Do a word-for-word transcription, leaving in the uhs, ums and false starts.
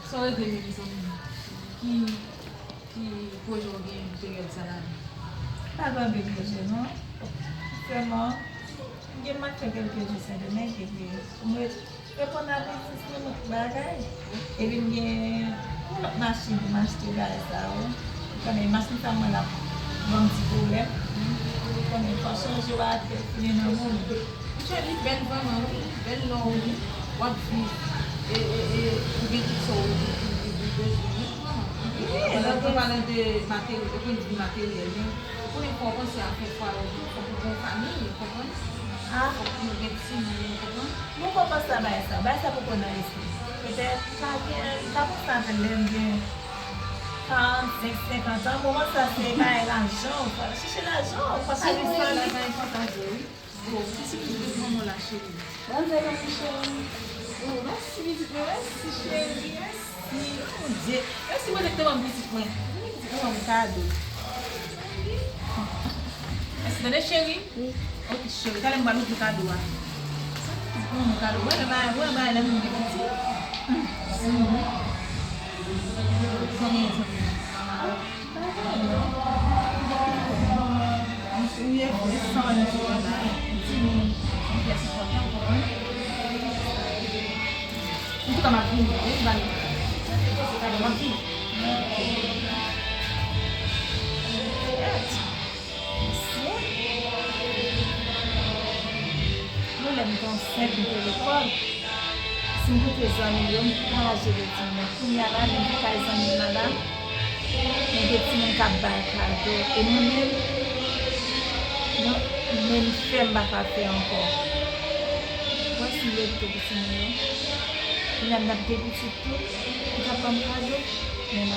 Sa w regle menm, zanmi m? Ki, ki pwojè w genyen pou peryòd sa la? Pa gen anpil pwojè non. Aktyèlman, m gen m ap fè kèlke jou Sendomeng, epi pou m reponn a biznis mwen, lòt bagay. Epi m gen yon lòt machin pou m achte bagay sa yo. Ou konnen machin sa mwen l ap ban m ti pwoblèm. Ou konnen fò chanje w atè fini nan moun. Monchè, li bèl vrèman wi, li bèl lè w ap viv e, e, e ou gen tout sa w bezwen wi, vrèman. Pandan nou pale de materyèl, de pwen de vi materyèl, men ou konnen fò w panse a fè fwa yo tou, fòk ou gen yon fanmi, ou konprann? Fòk ou gen timoun, ou konprann? Mwen poko panse a bagay sa, bagay sa poko nan lespri m. Petèt, m ka gen, m ka panse avè l lè m gen karannsenk, senkant an, moman sa se bagay lajan, ou pral chèche lajan, ou pa ka viv san li. Lajan enpòtan vre wi. Bon, pitit ou gen manman w la cheri. Bon, mèsi pitit mwen, mèsi cheri, mèsi. Oh mon Dieu, mèsi mwen te ban m pitit mwen. Pitit mwen ban m kado. Mèsi tande cheri. Ok cheri, talè m pral ouvri kado a. Pitit mwen ban m kado. Wè bagay, wè bagay lè moun gen pitit. Zanmi, zanmi. Antouka, m ap vini, wi, m ap vini. M ap vini. Mesye, mwen lè m te ansent, m te lekòl. Si m koute zanmi m yo, m pa jere timoun. Kounye a la, menm kay zanmi m nan la, men gen timoun k ap bay kado. E mwen menm, non, men m fè m pa ka fè ankò. Ou wè si m leve tôt pou timoun yo. Kounye a m t ap gen pitit tou, m t ap ban m kado. Men